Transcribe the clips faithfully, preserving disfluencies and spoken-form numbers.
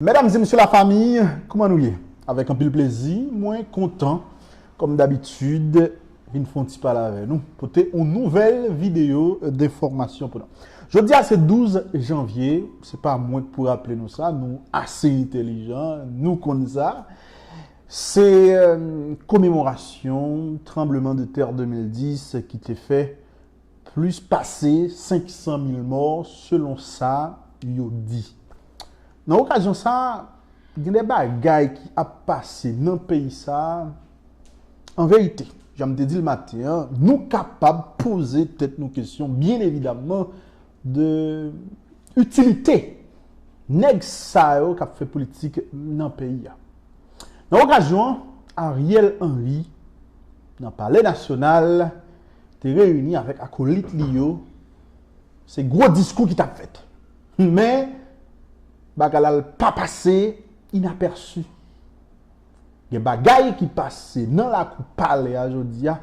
Medam e mesye lafanmi, kouman nou ye? Avèk anpil plezi, mwen kontan, kòm dabitid, vin fè yon ti pale avè nou. Pote yon nouvèl videyo denfòmasyon pou nou. Jodi a se douz janvye, se pa mwen k pou raple nou sa, nou ase entèlijan, nou konn sa. Se euh, komemorasyon tranbleman de tè de mil dis ki te fè plis pase senk san mil mò, selon sa yo di. Nan okazyon sa, gen de bagay ki ap pase nan peyi sa. An verite, jan m te di l maten an, nou kapab poze tèt nou kesyon, byen evidamman, de itilite nèg sa yo k ap fè politik nan peyi a. Nan okazyon an, Ariel Henry, nan Palè Nasyonal, te reyini avèk akolit li yo. Se gwo diskou ki t ap fèt. Men, bagay la l pa pase inapèsi. Gen bagay ki pase nan lakou palè a jodi a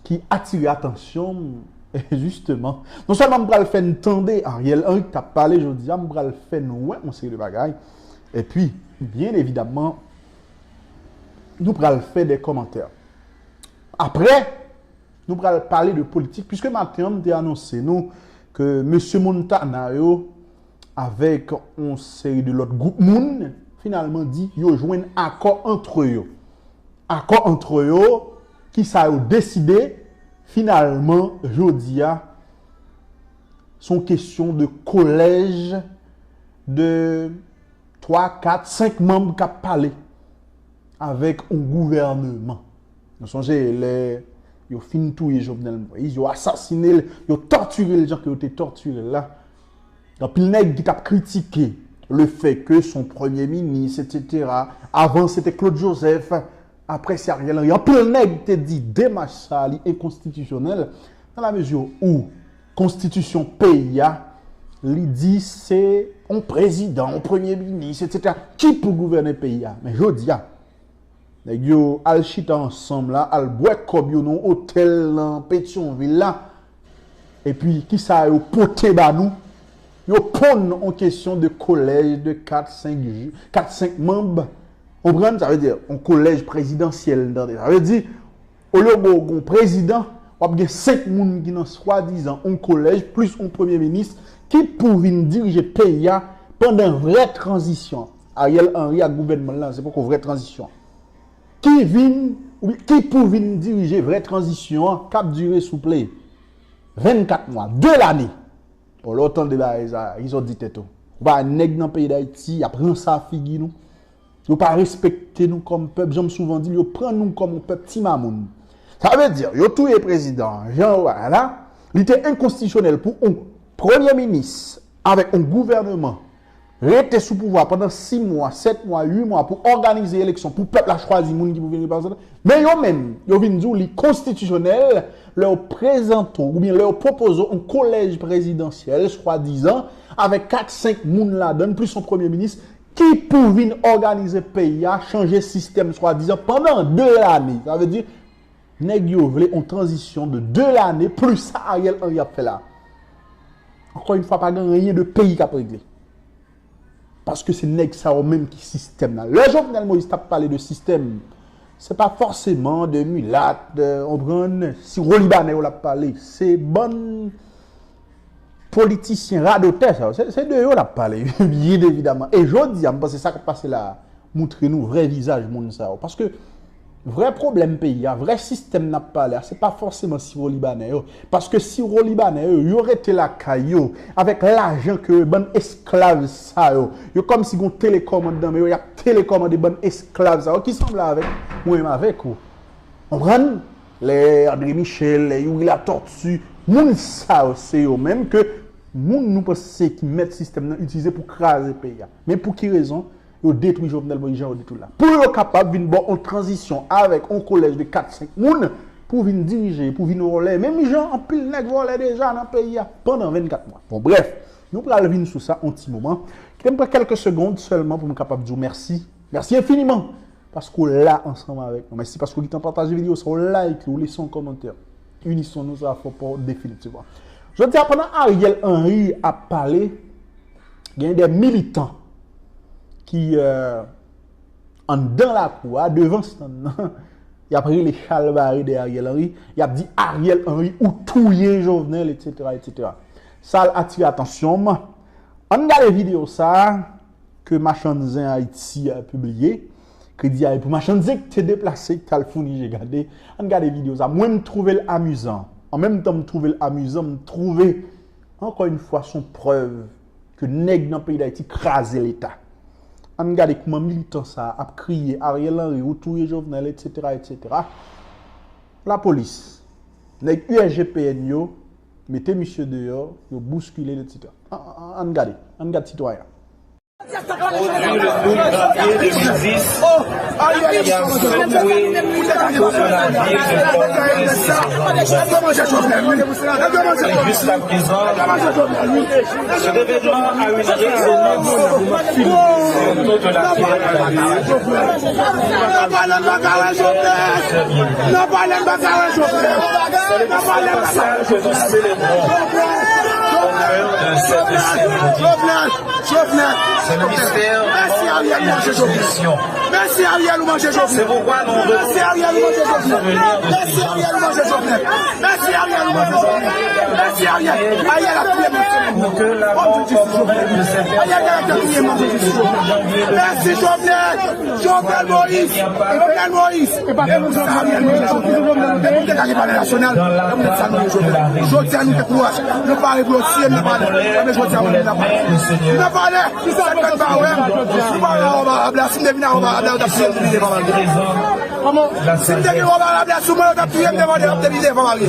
ki atire atansyon m, jisteman. Non sèlman m pral fè n tande Ariel Henry k t ap pale jodi a, m pral fè n wè yon seri de bagay. Epi, byen evidamman, nou pral fè de kòmantè. Apre, nou pral pale de politik, piske maten an, m te anonse nou ke mesye Montana yo, avèk yon seri de lòt gwoup moun, finalman di yo jwenn akò antre yo. Akò antre yo, ki sa yo deside, finalman, jodi a, se yon kesyon de kolèj de twa, kat, senk manm k ap pale avèk yon gouvènman. Nou sonje lè yo fin touye Jovenel Moïse, yo asasine l, yo tòtire l jan ke yo te tòtire l la. Anpil nèg ki t ap kritike le fè ke se yon premye minis, etsetera. Avan, se te Claude Joseph, apre se Ariel Henry. Anpil nèg te di demach sa a, li enkonstitisyonèl, nan la mezi ou konstitisyon peyi a, li di se yon prezidan, yon premye minis, etsetera, ki pou gouvène peyi a. Men jodi a, nèg yo al chita ansanm la, al bwè kòb yo nan yon otèl nan Petyonvil la. Epi, kisa yo pote ba nou? Yo ponn yon kesyon de kolèj de kat, senk, kat, senk manm. Konprann? Sa vle di, yon kolèj prezidansyèl, tande. Sa vle di, olye w gen yon prezidan, w ap gen senk moun ki nan swadizan yon kolèj, plis yon premye minis, ki pou vin dirije peyi a pandan vrè tranzisyon. Ariel Henry ak gouvènman l lan, se poko vrè tranzisyon. Ki vin, oubyen ki pou vin dirije vrè tranzisyon an, k ap dire, souple, vennkat mwa, de lane. Bon, lè w tande bagay sa, ki sa w di tèt ou? Ou pa nèg nan peyi Dayiti, y ap ranse a figi nou. Yo pa respekte nou kòm pèp, jan m souvan di l, yo pran nou kòm yon pèp ti mamoun. Sa vle di, yo touye prezidan an, jan yo a la, li te enkonstitisyonèl pou yon premye minis avèk yon gouvènman rete sou pouvwa pandan sis mwa, sèt mwa, uit mwa pou òganize eleksyon, pou pèp la chwazi moun ki pou vin reprezante. Men yo menm, yo vin di w li konstitisyonèl lè yo prezante w, oubyen lè yo pwopoze w yon kolèj prezidansyèl, swadizan, avèk kat, senk moun ladan l, plis yon premye minis, ki pou vin òganize peyi a, chanje sistèm swadizan pandan de lane. Sa vle di, nèg yo vle yon tranzisyon de de lane plis sa Ariel Henry ap fè la. Ankò yon fwa, pa gen anyen de peyi k ap regle. Paske se nèg sa yo menm ki sistèm nan. Lè Jovenel Moïse t ap pale de sistèm, se pa fòseman de milat, de, konprann, siwo libanè yo l ap pale. Se bann politisyen radotè sa yo. Se, se de yo l ap pale, byen evidaman. E jodi a, m panse sa k ap pase la a moutre nou vrè vizaj moun sa yo. Paske vrè pwoblèm peyi a, vrè sistèm n ap pale a, se pa fòseman siwo libanè yo. Paske siwo libanè yo, yo rete lakay yo, avèk lajan ke bann esklav sa yo, yo kòmsi gon telekòmand nan men yo, y ap telekòmande bann esklav sa yo, ki sanble avèk mwen menm avèk ou. Konprann? Lè André Michel, lè Youri Latortue, moun sa yo se yo menm ke moun nou panse ki mèt sistèm nan itilize pou kraze peyi a. Men pou ki rezon yo detwi Jovenel Moïse jan yo detwi l la? Pou yo kapab vin ba w yon tranzisyon avèk yon kolèj de kat, senk moun pou vin dirije, pou vin vòlè. Menm jan anpil nèg vòlè deja nan peyi a pandan vennkat mwa. Bon, brèf, nou pral vin sou sa yon ti moman. Kite m pran kèlke segond sèlman pou m kapab di w mèsi. Mèsi enfiniman paske w la ansanm avèk nou. Mèsi paske w gentan pataje videyo sa, w like, w lese yon kòmantè. Inisyon nou sa fò pa w definitivman. Jodi a, pandan Ariel Henry ap pale, gen de militan ki anndan lakou a, devan stand nan, y ap rele chalbari dèyè Ariel Henry, y ap di Ariel Henry ou touye Jovenel, et cetera, et cetera. Sa l atire atansyon m. Ann gade videyo sa a ke Machann Zen Ayiti a pibliye. Kredi a pou Machann Zen ki te deplase, ki t al founi je gade. Ann gade videyo sa a. Mwen, m twouve l amizan. An menm tan, m twouve l amizan, m twouve, ankò yon fwa, s on prèv ke nèg nan peyi Dayiti kraze Leta. Ann gade kòman militan sa a ap kriye Ariel Henry ou touye Jovenel, et cetera, et cetera. Lapolis, nèg U S G P N yo mete misye deyò, yo bouskile l, et cetera. An, an, ann gade, ann gade sitwayen an. Pwodui le kou de pye de jistis ki a sekwe tout la vi de Pòtoprens. E jiskaprezan, cet événement a une résonance sur toute la terre. Nan palè m pa ka wè Jovenel. Nan palè m pa ka wè Jovenel. Nan palè m pa ka wè Jovenel. Jovenel. Jovenel. Jovenel. Mèsi Ariel, ou manje Jovenel. Mèsi Ariel, ou manje Jovenel. Mèsi Ariel, ou manje Jovenel. Mèsi Ariel, ou manje Jovenel. Mèsi Ariel, ou manje Jovenel. Mèsi Ariel. Ariel ap touye m. Ariel ap touye m. Mèsi Jovenel. Jovenel Moïse. Jovenel Moïse. Ariel Moïse. Depi nou te gade palè nasyonal, nou te sa nou ye Jovenel. Jodi a nou te kouraj. Nou pare pou yo tiye m nan palè. Men jodi a mwen nan palè. Nan palè. Sa k fè n pa wè m? Si m pa wè oparab la, si m te vin a oparab la, yo t ap tiye m depi devan m. Si m te gen oparab la sou mwen, yo t ap tiye m devan, depi devan m.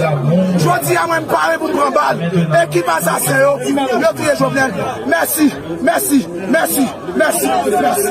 Jodi a mwen m pare pou m pran bal. Ekip asasen yo, yo touye Jovenel. Mèsi, mèsi, mèsi, mèsi, mèsi.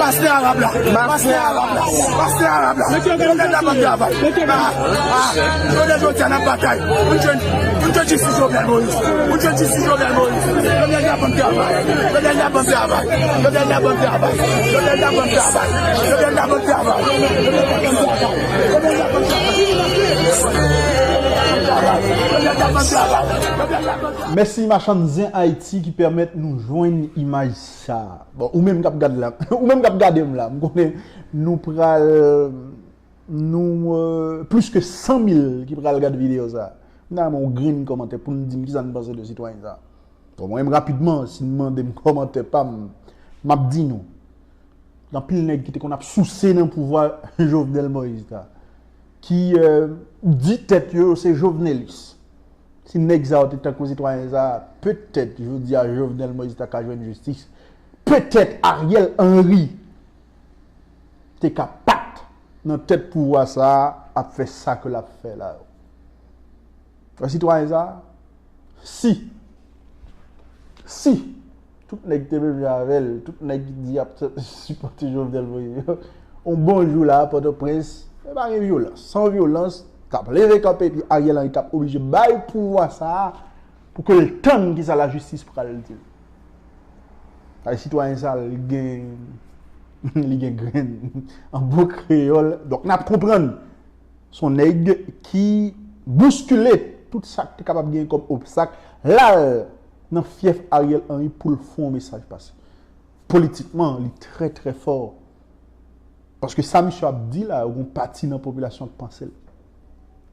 Pastè arab la, pastè arab la, pastè arab la. Jovenel la ban travay. Ah, ah. Jovenel jodi a n ap batay. Pou n jwenn, pou n jwenn jistis Jovenel Moïse. Pou n jwenn jistis Jovenel Moïse. Jovenel la ban travay. Jovenel la ban travay. Jovenel la ban travay. Jovenel la ban travay. Jovenel la ban travay. Jovenel la ban travay. Jovenel la ban travay. Jovenel la ban travay. Mèsi Machann Zen Ayiti ki pèmèt nou jwenn imaj sa. Bon, ou menm k ap gad la, ou menm k ap gade m la, m konnen nou pral, nou, euh, plis ke san mil ki pral gad videyo sa. M ta renmen yon grenn kòmantè pou n di m kisa n panse de sitwayen sa. Bon, mwen menm rapidman, si n mande m kòmantè pa m, m ap di nou. Gen anpil nèg ki te konn ap souse nan pouvwa Jovenel Moïse la, ki, euh, di tèt yo, yo se jovenelis. Si nèg sa yo te tankou sitwayen sa, petèt jodi a Jovenel Moïse ta ka jwenn jistis. Petèt Ariel Henry te ka pa t nan tèt pouvwa sa a ap fè sa ke l ap fè la yo. Wè sitwayen sa a, si, si tout nèg te menm jan avè l, tout nèg ki di y ap sipòte Jovenel Moïse yo, yon bon jou la, Pòtoprens, e pa gen vyolans. San vyolans, t ap leve kanpe, epi Ariel Henry t ap oblije bay pouvwa sa a pou ke l tann kisa lajistis pral di l. Ay, sitwayen sa, li gen, li gen grenn. An bon kreyòl. Donk, n ap konprann. S on nèg ki bouskile tout sa k te kapab gen kòm obstak. L al nan fyèf Ariel Henry pou l fè yon mesaj pase. Politikman, li trè, trè fò. Paske sa misye ap di la, gon pati nan popilasyon k panse l.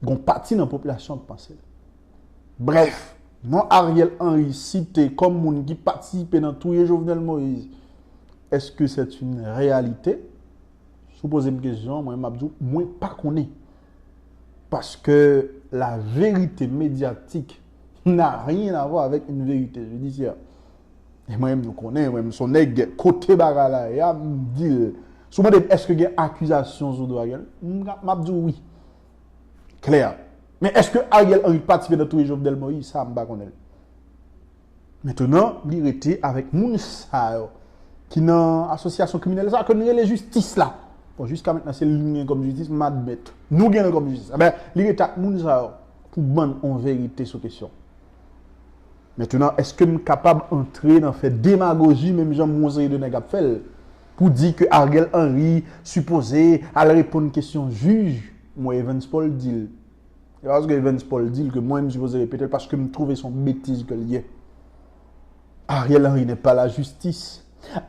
Gon pati nan popilasyon k panse l. Brèf, non Ariel Henry site kòm moun ki patisipe nan touye Jovenel Moïse. Est-ce que c'est une réalité? Si w poze m kesyon an, mwen, m ap di w, mwen pa konnen. Parce que la vérité médiatique n'a rien à voir avec une vérité judiciaire. E mwen menm, nou konnen, mwen menm, s on nèg kote bagay la ye a, m di l. Si w mande m, èske gen akizasyon sou do Ariel? M, m ap di w wi. Klè. Men èske Ariel Henry patisipe nan touye Jovenel Moïse? Sa, m pa konnen l. Mentenan, li rete avèk moun sa yo ki nan asosyasyon kriminèl sa ke n rele jistis la. Bon, jiska mentnan, se li n gen kòm jistis, m admèt. Nou gen l kòm jistis. Enben, li rete ak moun sa yo. pou ban n yon verite sou kesyon. Mentnan, èske m kapab antre nan fè demagoji menm jan yon seri de nèg ap fè l, pou di ke Ariel Henry sipoze al reponn kesyon jij? Mwen, Evans Paul di l. E pa paske Evans Paul di l ke mwen, m sipoze repete l, paske m twouve se yon betiz ke l ye. Ariel Henry n'est pas la justice.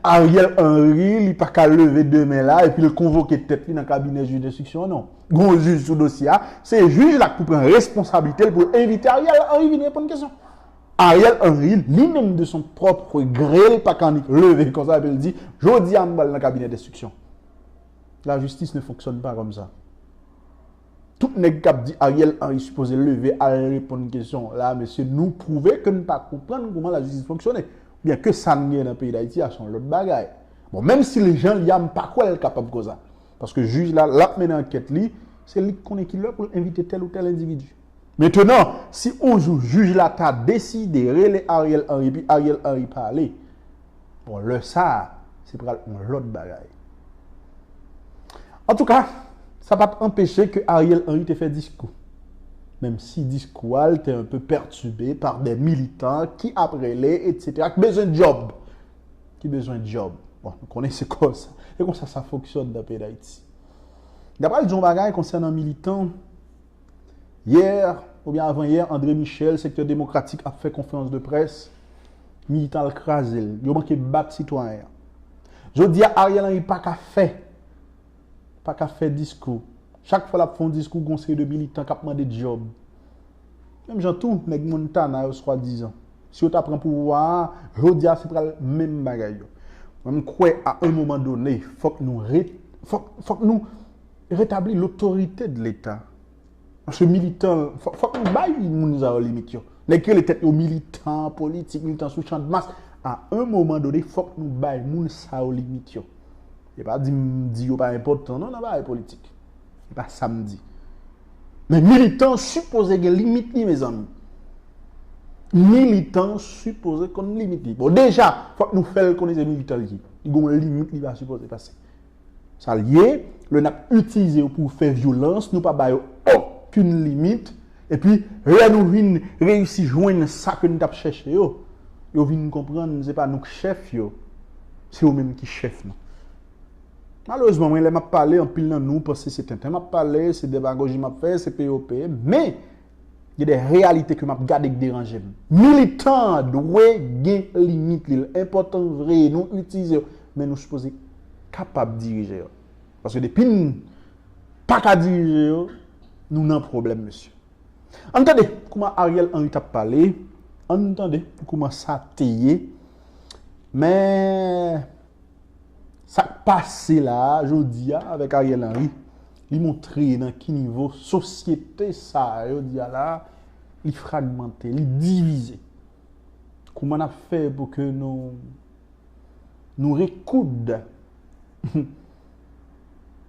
Ariel Henry, li pa ka leve demen la epi l konvoke tèt li nan kabinè jij denstriksyon an, non. Gon jij sou dosye a, se jij la ki pou pran responsablite l pou l envite Ariel Henry vin reponn kesyon. Ariel Henry, li menm de son pwòp gre, l pa ka annik leve konsa epi l di, jodi a m pral nan kabinè denstriksyon. Lajistis ne fonksyòn pa kòmsa. Tout nèg k ap di Ariel Henry sipoze leve al reponn kesyon la, mesye, nou pwouve ke n pa konprann kòman lajistis fonksyone. Byen ke sa n gen nan peyi Dayiti a, se yon lòt bagay. Bon, menm si l jan l ye a, m pa kwè l kapab konsa. Paske jij la, l ap mennen ankèt li, se li k konnen kilè pou l envite tèl ou tèl endividi. Mentnan, si yon jou jij la ta deside rele Ariel Henry, epi Ariel Henry pa ale, bon, lè sa a, se pral yon lòt bagay. Antouka, sa pa t anpeche ke Ariel Henry te fè diskou. Menm si diskou a l te un peu perturbé par des militants ki ap rele, et cetera, ki bezwen djòb. Ki bezwen djòb. Bon, nou konnen se konsa. E konsa sa fonksyone nan peyi Dayiti. M ta pral di yon bagay konsènan militan. Yè, oubyen avan yè, André Michel, sektè demokratik, ap fè konferans de près. Militan al kraze l. Yo manke bat sitwayen an. Jodi a, Ariel Henry pa ka fè, pa ka fè diskou. Chak fwa l ap fè yon diskou, gon seri de militan k ap mande djòb. Menm jan tou, nèg Montana yo, swadizan. Si yo ta pran pouvwa a, jodi a, se pral menm bagay yo. Mwen, m kwè, à un moment donné, fòk nou re-, fòk, fòk nou retabli l'autorité de l'État. Paske militan, fò-, fòk nou bay moun sa yo limit yo. Nèg ki rele tèt yo militan politik, militan sou chanmas, à un moment donné, fòk nou bay moun sa yo limit yo. E pa di m di yo pa enpòtan, non, nan bagay politik. E pa sa m di. Men militan sipoze gen limit li, mezanmi. Militan sipoze konn limit li. Bon, deja, fòk nou fè l konnen se militan li ye. Li gen yon limit li pa sipoze pase. Sa l ye, lè n ap itilize yo pou fè vyolans, nou pa ba yo okenn limit. Epi, lè nou vin reyisi jwenn sa ke n t ap chèche yo, yo vin konprann se pa nou k chèf yo, se yo menm ki chèf nou. Malerezman, mwen, lè m ap pale, anpil nan nou panse se tenten m ap pale, se demagoji m ap fè, se P O P, men, gen de reyalite ke m ap gade k deranje m. Militan an dwe gen limit li. L enpòtan vre, nou itilize yo, men nou sipoze kapab dirije yo. Paske depi n pa ka dirije yo, nou nan pwoblèm, mesye. Ann tande kouman Ariel Henry t ap pale, ann tande kouman sa te ye. Men, sa k pase la a, jodi a, avèk Ariel Henry, li montre nan ki nivo sosyete sa a, jodi a la a, li fragmante, li divize. Kouman n ap fè pou ke nou, nou rekoud,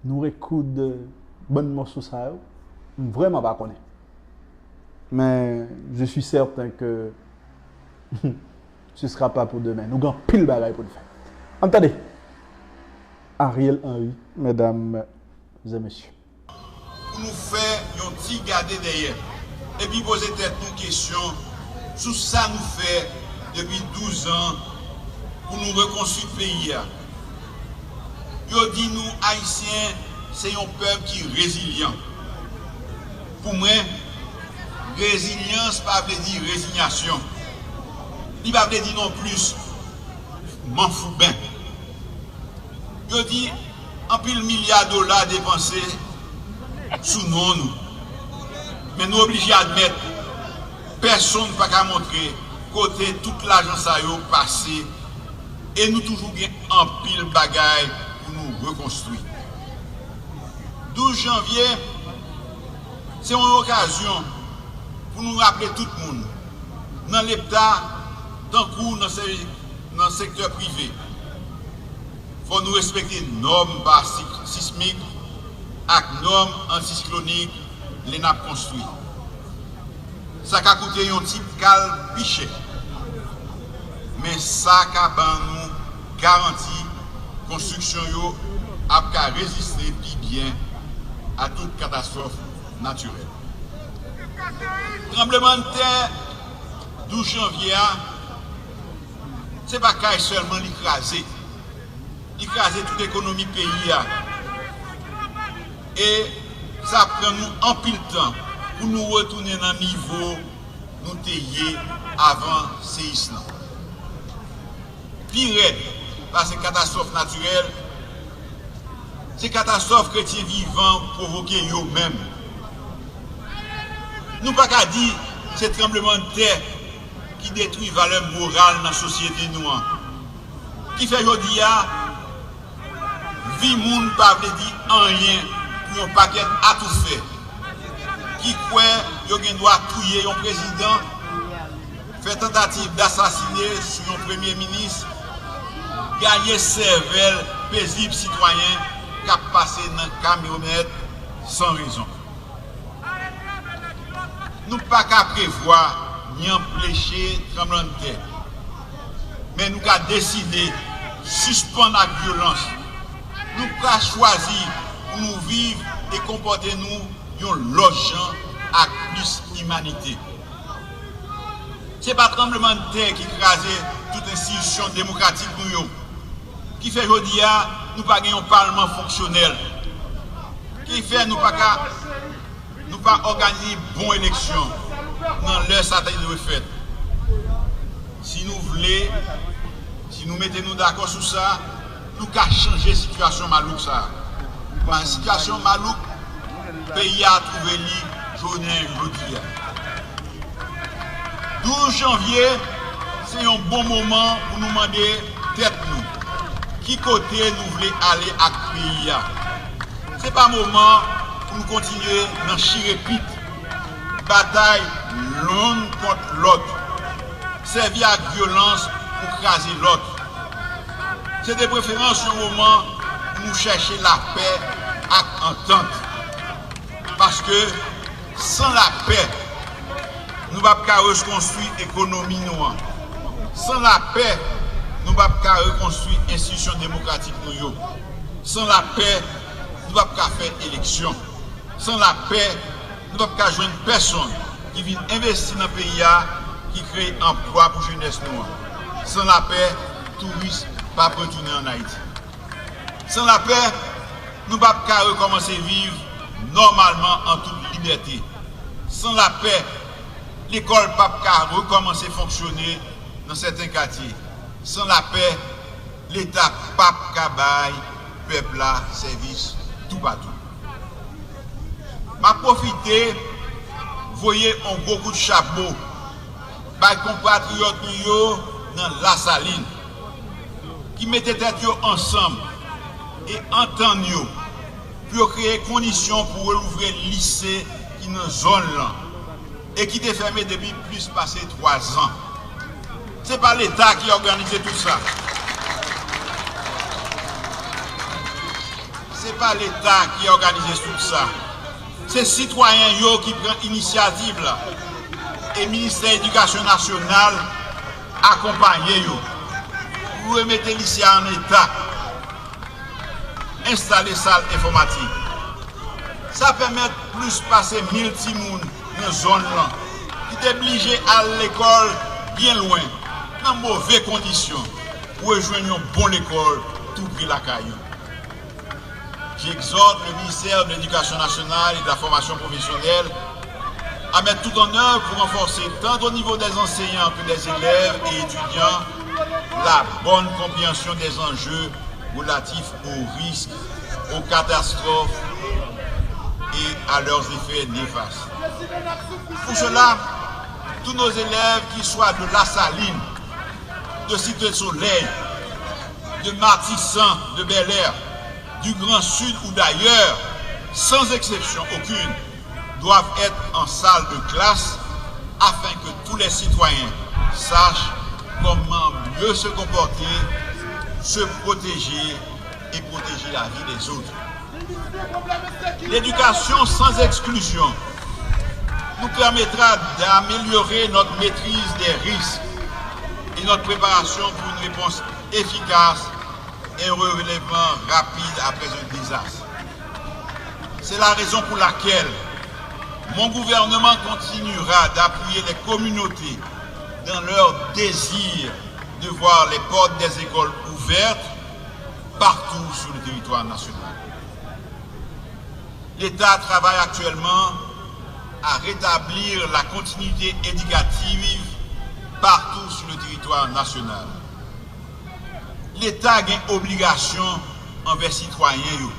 nou rekoud bann mòso sa yo? M vrèman pa konnen. Men, je suis certain que ce sera pas pour demain. Nou gen anpil bagay pou n fè. Ann tande Ariel Henry, medam e mesye. Pou nou fè yon ti gade dèyè, epi poze tèt nou kesyon sou sa nou fè depi douz an pou nou rekonstwi peyi a. Yo di nou, Ayisyen, se yon pèp ki rezilyan. Pou mwen, rezilyans pa vle di rezinyasyon. Li pa vle di non plis manfouben. Yo di anpil milya dola depanse sou non nou. Men nou oblije admèt, pèsonn pa ka montre kote tout lajan sa yo pase, e nou toujou gen anpil bagay pou nou rekonstwi. Douz janvye, se yon okazyon pou nou raple tout moun, nan lepta, tankou nan se-, nan sektè prive, fò nou respekte nòm pa si-, sismik ak nòm antisiklonik lè n ap konstwi. Sa ka koute yon ti kal pi chè, men sa ka ban nou garanti konstriksyon yo ap ka reziste pi byen a tout katastwòf natirèl. Tranblemanntè douz janvye a, se pa kay sèlman li kraze. Li kraze tout ekonomi peyi a. E sa pran nou anpil tan pou nou retounen nan nivo nou te ye avan seyis lan. Pi rèd pase katastwòf natirèl, se katastwòf kretyen vivan pwovoke yo menm. Nou pa ka di se tranblemanntè ki detwi valè moral nan sosyete nou an. Ki fè jodi a, vi moun pa vle di anyen pou yon pakèt atoufè ki kwè yo gen dwa touye yon prezidan, fè tantativ dasasine sou yon premye minis, gaye sèvèl pezib sitwayen k ap pase nan kamyonèt san rezon. Nou pa ka prevwa ni anpeche tranblemanntè, men nou ka deside sispann ak vyolans. Nou ka chwazi pou nou viv e konpòte nou yon lòt jan ak plis imanite. Se pa tranblemanntè ki kraze tout enstitisyon demokratik nou yo, ki fè jodi a nou pa gen yon palman fonksyonèl, ki fè nou pa ka, nou pa òganize bon eleksyon nan lè sa te dwe fèt. Si nou vle, si nou mete nou dakò sou sa, nou ka chanje sitiyasyon malouk sa a. Paske sitiyasyon malouk peyi a twouve li jounen jodi a. Douz janvye se yon bon moman pou nou mande tèt nou ki kote nou vle ale ak peyi a. Se pa moman pou nou kontinye nan chire pit, batay youn kont lòt, sèvi ak vyolans pou kraze lòt. Se de preferans yon moman pou nou chèche lapè ak antant. Paske san lapè, nou p ap ka rekonstwi ekonomi nou an. San lapè, nou p ap ka rekonstwi enstitisyon demokratik nou yo. San lapè, nou p ap ka fè eleksyon. San lapè, nou p ap ka jwenn pèsonn ki vin envesti nan peyi a, ki kreye anplwa pou jenès nou an. San lapè, touris p ap retounen ann Ayiti. San lapè, nou p ap ka rekòmanse viv nòmalman an tout libète. San lapè, lekòl p ap ka rekòmanse fonksyone nan sèten katye. San lapè, Leta p ap ka bay pèp la sèvis toupatou. M ap pwofite voye yon gwo kout chapo bay konpatriyòt nou yo nan Lasalin, ki mete tèt yo ansanm e antann yo pou yo kreye kondisyon pou relouvre lise ki nan zòn lan e ki te fèmen depi plis pase twa zan. Se pa Leta ki òganize tout sa. Se pa Leta ki òganize tout sa. Se sitwayen yo ki pran inisyativ la. E Ministè Edikasyon Nasyonal akonpaye yo pou remete lise a an eta, enstale sal enfòmatik. Sa pèmèt plis pase mil timoun nan zòn lan ki te blije al lekòl byen lwen, nan move kondisyon, pou yo jwenn yon bon lekòl tou pre lakay yo. J'exhorte le ministère de l'Éducation nationale et de la formation professionnelle à mettre tout en œuvre pour renforcer, tant au niveau des enseignants que des élèves et étudiants, la bonne compréhension des enjeux relatifs aux risques, aux catastrophes et à leurs effets néfastes. Pour cela, tous nos élèves, qu'ils soient de La Saline, de Cité Soleil, de Matisan, de Bel Air, du Grand Sud ou d'ailleurs, sans exception aucune, doivent être en salle de classe afin que tous les citoyens sachent comment mieux se comporter, se protéger et protéger la vie des autres. L'éducation sans exclusion nous permettra d'améliorer notre maîtrise des risques et notre préparation pour une réponse efficace et un relèvement rapide après un désastre. C'est la raison pour laquelle Mon gouvernement continuera d'appuyer les communautés dans leur désir de voir les portes des écoles ouvertes partout sur le territoire national. L'État travaille actuellement à rétablir la continuité éducative partout sur le territoire national. Leta gen obligasyon anvè sitwayen yo.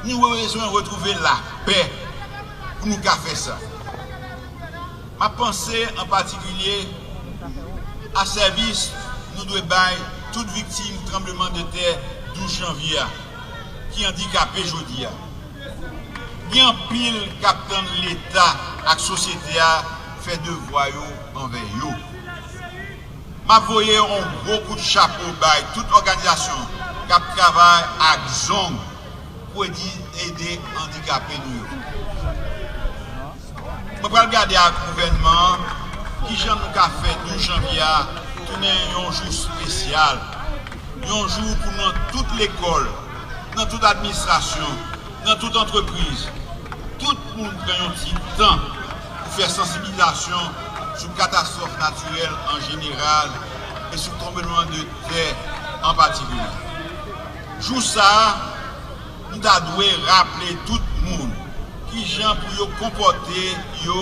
Nou bezwen retwouve lapè pou nou ka fè sa. M ap panse an patikilye a sèvis nou dwe bay tout viktim tranblemanntè douz janvye a ki andikape jodi a. Gen anpil k ap tann Leta ak sosyete a fè devwa yo anvè yo. M ap voye yon gwo kout chapo bay tout òganizasyon k ap travay ak zong pou edi ede andikape nou yo. Mwen pral gade ak gouvènman an kijan nou ka fè douz janvye a tounen yon jou espesyal, yon jou pou nan tout lekòl, nan tout administrasyon, nan tout antrepriz, tout moun pran yon ti tan pou fè sansibilizasyon sou katastwòf natirèl an jeneral e sou tranblemanntè an patikilye. Jou sa a, nou ta dwe raple tout moun kijan pou yo konpòte yo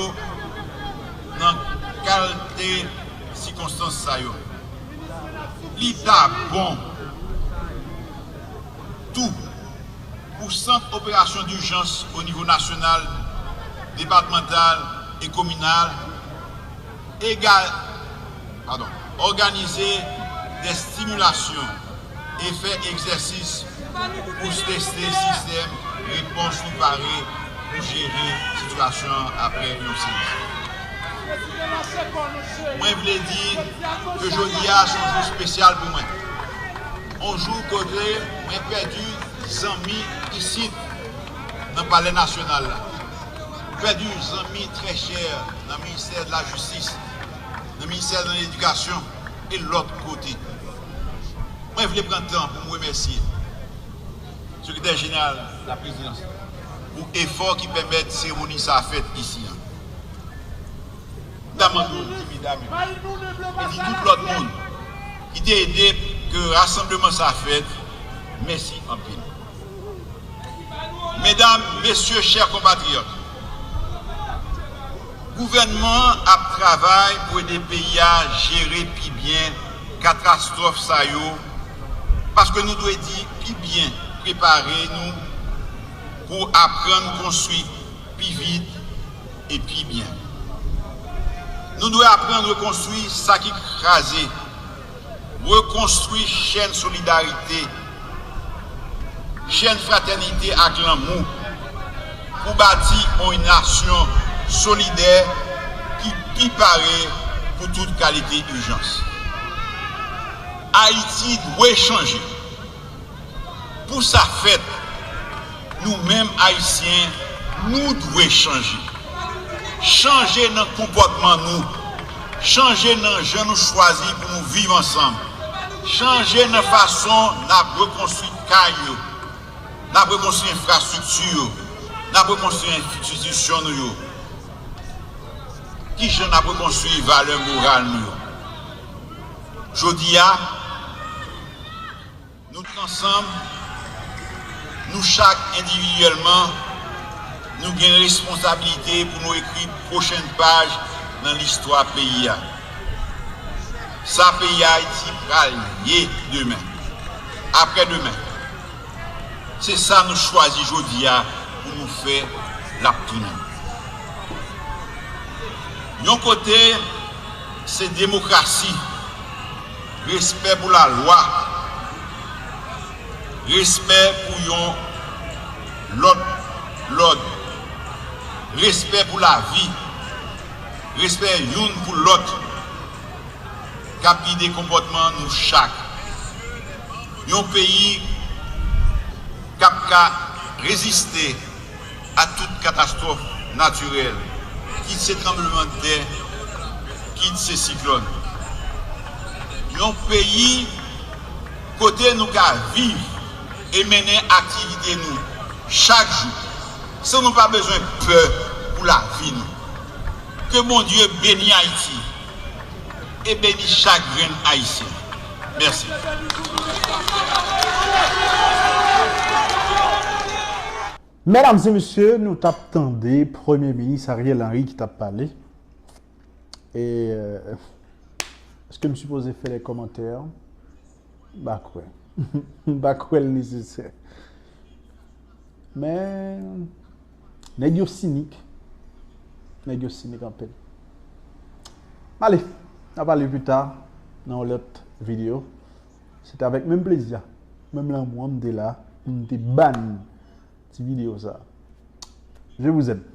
nan kalte sikonstans sa yo. Li ta bon tou pou sant operasyon dijans o nivo nasyonal, depatmantal e kominal, egal, padon, òganize de stimilasyon e fè egzèsis pou teste sistèm repons nou pare pou jere sitiyasyon an apre yon sezi. Mwen vle di ke jodi a se yon jou espesyal pou mwen. Yon jou kote mwen pèdi zanmi isit nan Palè Nasyonal la. Pèdi zanmi trè chè nan ministè de la jistis, nan ministè de ledikasyon e lòt kote. Mwen vle pran tan pou m remèsye Sekretè Jeneral Laprezidans pou efò ki pèmèt seremoni sa a fèt isi an. Damando, ti medam yo, epi tout lòt moun ki te ede ke rasanbleman sa a fèt, mèsi anpil. Medam, mesye, chè konpatriyòt, gouvènman an ap travay pou ede peyi a jere pi byen katastwòf sa yo, paske nou dwe di pi byen prepare nou pou aprann konstwi pi vit e pi byen. Nou dwe aprann rekonstwi sa ki kraze, rekonstwi chèn solidarite, chèn fratènite ak lanmou pou bati yon nasyon solidè ki pi pare pou tout kalite ijans. Ayiti dwe chanje. Pou sa fèt, nou menm Ayisyen, nou dwe chanje. Chanje nan konpòtman nou. Chanje nan jan nou chwazi pou nou viv ansanm. Chanje nan fason n ap rekonstwi kay yo, n ap rekonstwi enfrastrikti yo, n ap rekonstwi enstitisyon nou yo. Kijan n ap rekonstwi valè moral nou yo? Jodi a, nou tout ansanm, nou chak endividyèlman, nou gen responsabilite pou nou ekri pwochen paj nan listwa peyi a. Sa peyi Ayiti pral ye demen, aprèdemen. Se sa nou chwazi jodi a pou nou fè, l ap tounen. Yon kote, se demokrasi, respè pou lalwa, respè pou yon lòt lòd, respè pou lavi, respè youn pou lòt k ap gide konpòtman nou chak. Yon peyi k ap ka reziste a tout katastwòf natirèl, kit se tranblemanntè, kit se siklòn. Yon peyi kote nou ka viv e mennen aktivite nou chak jou, san nou pa bezwen pè lavi nou. Ke Bondye beni Ayiti e beni chak grenn Ayisyen. Mèsi. Medam e mesye, nou t ap tande Premye Minis Ariel Henry ki t ap pale. E, euh, èske m sipoze fè de kòmantè? M pa kwè. M pa kwè l nesesè. Men, nèg yo sinik. Nèg yo sinik anpil. Ale, n a pale pita nan yon lòt videyo. Se te avèk menm plezi a, menm lanmou an m te la pou m te ban ti videyo sa. Je vous aime.